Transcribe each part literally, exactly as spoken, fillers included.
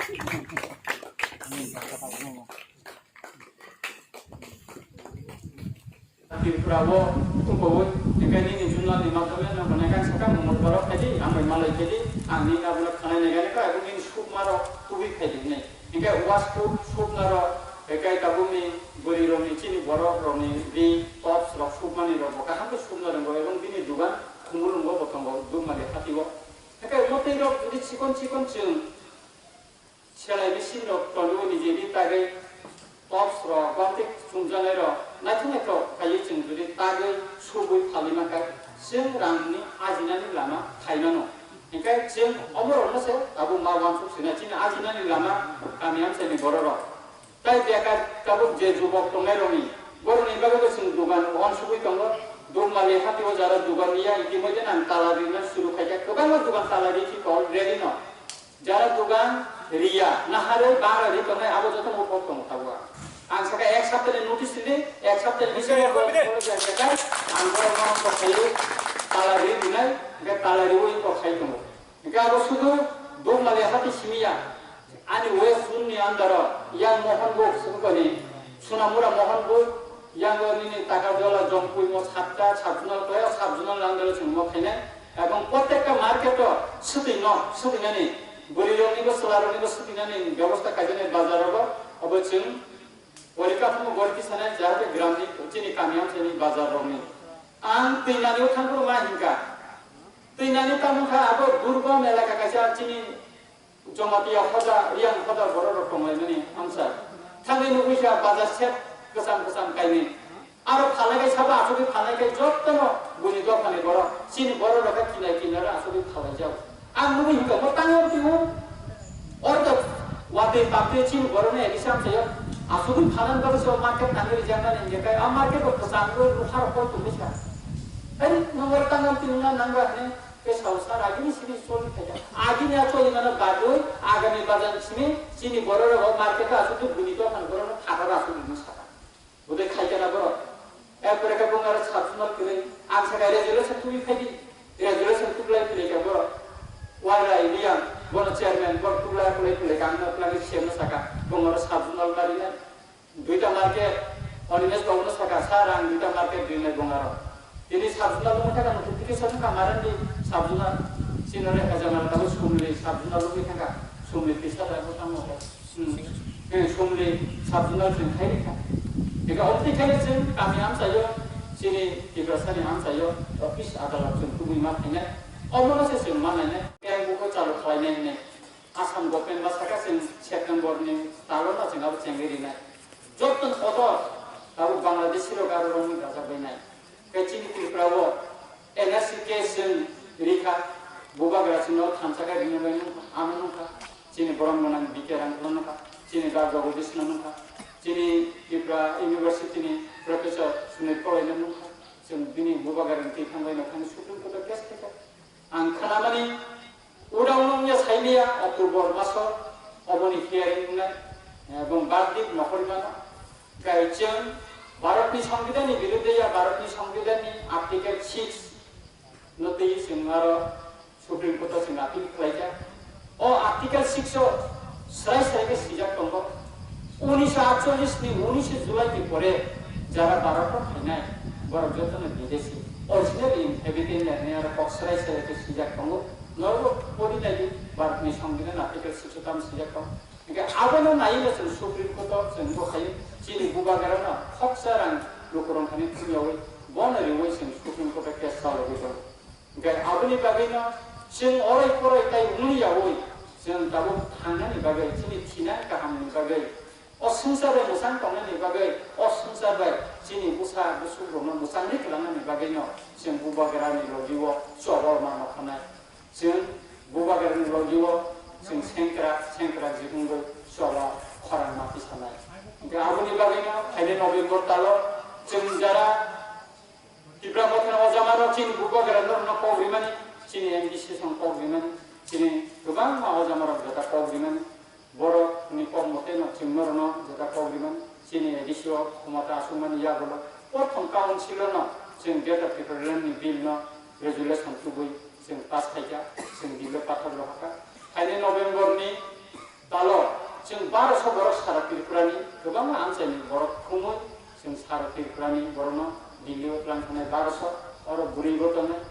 Tripura o tongbawi, hingke nini jumla ni mathabi no hwnwi kang sakha, mungwi borok khaidi, ang bai malai khaidi, ang nini abono khanai nai gani kha, ebong nini sukma rok tubui khaidi hinwi. Hingke wasku sukma rok, hingke tabukni bwrwi rokni chini borok rokni ring, tops rok sukmani rok bo kaham khe sukna rwngo, ebong bini dugan Khumulwngo bo tongo, Dukmali hati o. Hingke mwtwi rok jodi chikon chikon chwng Selai machine rok tonwi nijeni tagwi tops rok, bamtwi chumjaknai rok naithok naithok khaiwi chwng jodi tagwi subwi phalwi mankha, chwng rangni ajinani lama khaimano. Hinkhe chwng omorokno se tabuk ma uansuk sinai chini ajinani lama kami amchaini bororok. Tai bekar tabuk je jubok tongnai rokni, borokni bagwi bo chwng dugan uansugwi tongo. Dukmali hati o jara dugan ya, itimodhe nang tala rina suru khaikha, kwbangma dugan tala ri khe already no. Jara dugan riya, naharwi bara ri tongnai, abo joto no kok tongo tabuk. Ang saka ek saptani notice ridi, ek saptani bisingo bo, bo jaga ang borok no kok khaio, tala ri rinai, hingke tala riwi kok khai tongo. Hingke abo sudu Dukmali hati simi ya. Ani West Zone ni under o, yang Mohanbug, sukupani, Sunamura Mohanbug, Yang o nini taka jola jongpui mo satta sub-zonal khlai o, sub-zonal ni under o chwng mo khainai. Ebong protekta market o swtwi no, swtwinani bwrwi rok ni bo, chwla rok ni bo swtwinani bebosta kaijaknai bazar rogo, obo chwng porikathamo goriti sanai, jahate gram ni chini kami amchaini bazar rok ni. Ang twi nani o thangphuru ma hinkha. Twi nani tamo kha abo durgom elaka kaisa chini Jamatia hoda, Riang hoda borok rok tonglaimani amsa. Thangwi nugwi kha bazar set kwcham kwcham kainwi. Aro phalai kai sabo achugwi phalai kai jottono buini dophani borok. Chini borok rok khe kinai kinai aro achugwi phalai jago. Ang nugwi hwnkha mo tangwi twiwi. Ordo watwi paktwi chini borokno elisa amsayo. Achugwi phalani bagwi se o market tangwi rijaknani hinkhe kai a market bo kwchangwi nukha rok koi tongwi kha. Hai nungor tangwi twiwi na nangba hwnwi. Tei sal sal agini simi choli khaikha. Agini a choli mano bagwi agami bazar simi chini borok rok o market o asuk buni dophani borok no phatar asuk bini saka. Budai khaikha na borok. Erpore khe bung aro sub-zonal kwrwi ang saka resolution tubui phaidi. Resolution tublai kwrwi kha borok. Warai Riang bono chairman borok tublai kwlai kwlai kha ang no twlangwi siyam no saka. Bung aro sub-zonal barinai. Duita market, Animesh babu no saka, "Sir, ang duita market rinai bung aro." Tini sub-zonal lungwi thangkha, notification wngkha, Marandi sub-zonal, chini oro Hajamara tabuk Sumli sub-zonal lungwi thangkha, Sumli tisa tabuk tamo khe. Hmm. Eh, Sumli sub-zonal chwng khai rikha. Eka obtwi khai chwng kami amchaio, chini Tiprasani amchaio, office adalat chwng tubui ma phainai. Omono se chwng ma nainai. Yang buko chalu khlainai hinwi. Assam government ba saka chwng September ni talo no chwng abo chengwi rinai. Joto kotor abo Bangladeshi rok aro romwi gajak bai nai. Khe chini Tripura o N R C case chwng rikha, bubagra chwngno thansa khe rinai bai nungkha, ano nungkha. Chini borom gwnang B K Rangkhal nungkha, chini Da Jagadish no nungkha, chini Tripura University ni Professor Sunil Kolai no nungkha. Chwng bini bubagra ni twi thang bai no thani Supreme Court o case khaikha. Ang khnamani, uda uno wngya saimaya October maso oboni hearing wngnai, eh, bong Bardip nokhormano. Kai chwng Bharatni Songbidanni birudhe ya Bharatni Songbidanni Article six no twi chwng aro Supreme Court o chwng appeal khlaikha. O Article six o srai srai khe swijak tongo. Unisho atchollish ni unishe July ni pore jara Bharat o phainai borok jotono bidesi, original inhabitant hinwi aro kok srai srai khe swijak tongo. Norok pori naidi Bharat ni Songbidan Article six o tamo swijak tongo. Hingkhe abono naiwi no chwng Supreme Court o chwng bo khai chini bubagra no khoksa rang lukurok thani thumyawi bono riwi chwng Supreme Court o case chalogwi tongo. Hingkhe aboni bagwino chwng oroi poroi tai wngwi yaui chwng tabuk thangnani bagwi, chini thina kahamni bagwi, o swngchar bai mwchang tongnani bagwi, o swngchar bai chini bwsa bwswk rokno mwchangwi twlangnani bagwino chwng bubagrani logio chobol ma nokhanai. Chwng bubagrani logio chwng sengkrak sengkrak jikungwi choba khorang ma tisanai. Hingkhe aboni bagwino phainai November talo chwng jara Tipra Mothani o jama rok chini bubagra norokno kok rimani, chini M D C song kok rimani, chini kwbangma o jama rok jota kok rimani, borok ni kok mote no chwng norokno jota kok rimani, chini A D C o khomota asukmani yagulo, prothom council o no chwng Greater Tipraland ni bill no resolution tubui chwng pass khaikha, chwng bill o pathar rohorkha. Phainai November ni talo Baroso borok sara Tripura ni kwbangma amchaini borok thumwi chwng sara Tripura ni borokno Delhi o twlang thangnai baroso, oro bwrwi bo tongnai,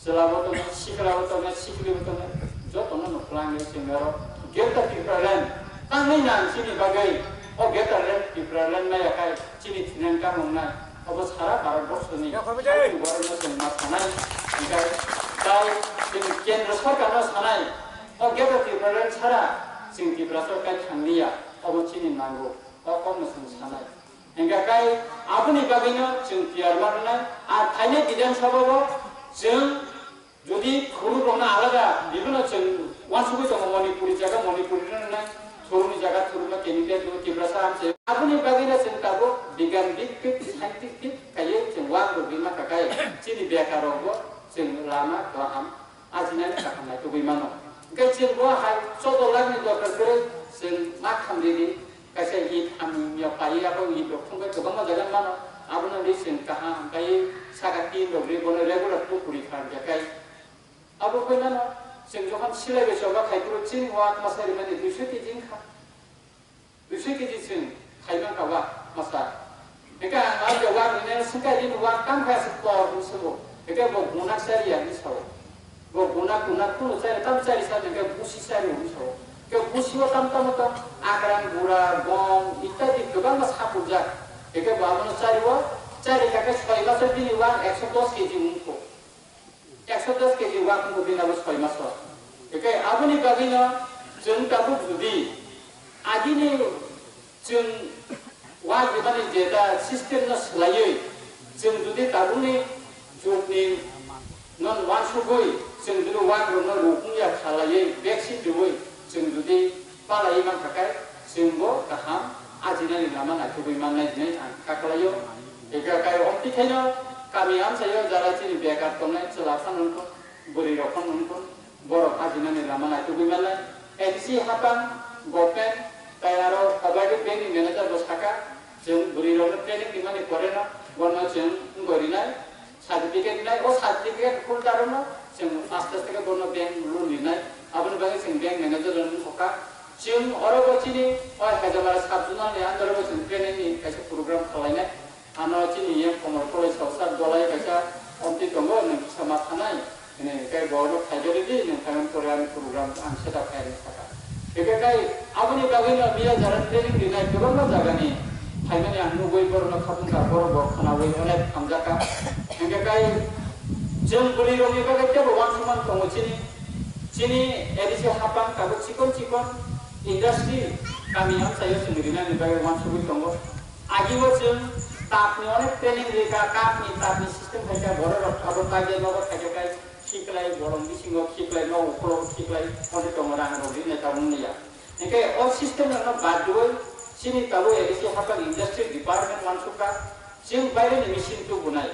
chwla bo tongnai, sikla bo tongnai, sikli bo tongnai, jotono no twlangwi chwng oro Greater Tripura Land tangwi nang chini bagwi. O Greater Land Tripura Land maya khai chini thinang kamung nai, obo sara Bharat borsoni borokno chwng ma sanai, hingkhe tai chini Kendra Sarkar no sanai, o Greater Tripura Land sara chwng Tripura Sarkar thanglia, obo chini nango, o kokno chwng sanai. Hingkhe kai aboni bagwino chwng tiyar ma rwnai, a phainai Bidhan Sabha o chwng jodi thuruk rokno alada bibino chwng uansugwi tongo, Manipuri jaga Manipuri rwnai, thurukni jaga thurukno candidate rw Tiprasa amse. Aboni bagwino chwng tabuk bigan bik bik scientific kaiwi chwng uang rwgwi ma kha kai chini bekar rokbo chwng lama kaham ajinani kaham naitugwi mano. Hingkhe chwng bo hai choudo lakh ni dorkar kwrwi chwng ma khamridi. Kaisa it hamya pai abo it rok thung bai kwbangma jaga mano. Abono di chwng kaham kaiwi saka tin rok ri bono regular tu kuri kha hingkhe kai. Abo koi mano chwng jokhon silai bai choba khai phuru chini wak masa rimani duiso keji wngkha. Duiso keji chwng khai mankha wak masa. Hingkhe ang a je wak rinai swngkha rini wak kam khai aswk kor hwnwi swngo. Hingkhe bo gunak chari ya hwnwi sao. Bo guna guna kuno chari tam chari sa hingke busi chari hwnwi sao. Ke busi o tam tamo tong akrang, bura, gom ityadi kwbangma sapurjak. Hingke bo abono chari o chari kha khe soi maso bini wak ekso dos keji wngkho. Ekso dos keji wak wngkho bini abo soi maso. Hingke aboni bagwino chwng tabuk jodi agini Chwng uansukmani jeta system no swlaiwi, chwng jodi tabukni jugni non uansugwi, chwng jodi uagrokno rukung ya khalaiwi vaccine rwui, chwng jodi palaiwi mankha khe, chwngbo kaham ajinani lama naitugwi mannai hinwi ang kha khlaio. Eka kai omtwi khaino kami amchaio jara chini bekar tongnai chwla phano wngkho, bwrwi rok phano wngkho, borok ajinani lama naitugwi mannai. N C hapang, government, tai aro Cooperative Bank ni manager bo saka, chwng bwrwi rokno training rimani pore no, bono chwng wngwi rinai, certificate rinai, o certificate holder no chwng aste aste khe bono bank loan rinai, aboni bagwi chwng bank manager rok wngkha. Chwng oro bo chini o Hajamara sub zonal ni under o bo chwng training ni kaisa program khwlainai. Ano chini yang Komol College o sir Dolai kaisa omtwi tongo, nwng kisa ma thanai. Hwnwi khe borok phaigari di, nwng phaiman pore ani program ang set up khainai saka. Hingkhe kai aboni bagwi no miya jara training rinai kwbangma jagani phaimani ang nugwi borokno khabung kha, borok bo khwnawi onek hamjakha. Hingkhe kai chwng bwrwi rokni bagwi teibo uansukmani tongo chini, chini A D C hapang tabuk chikon chikon industry kami amchaio chwng rinani bagwi uansugwi tongo. Agio chwng tapni onek training rikha, tapni, tapni system khaikha, borok rok abo kaiya nogo khaikha kai khiklai, borok bisingo khiklai, nogo ukologo khiklai, onek tongo rang rok rinai tabuk wngya. Hingkhe o system rokno bad rwui chini tabuk A D C hapang industry department uansukha, chwng baireni machine tubunai.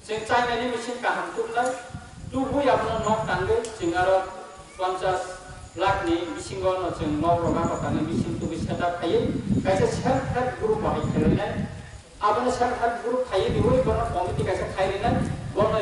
Chwng China ni machine kaham tubnai, tubui abono nok tangwi chwng aro ponchas lakh ni bisingo no chwng nok rok ano tangwi machine tubui setup khaiwi kaisa self help group bahai khailainai. Abono self help group khaiwi riui bono committee kaisa khai rinai, bono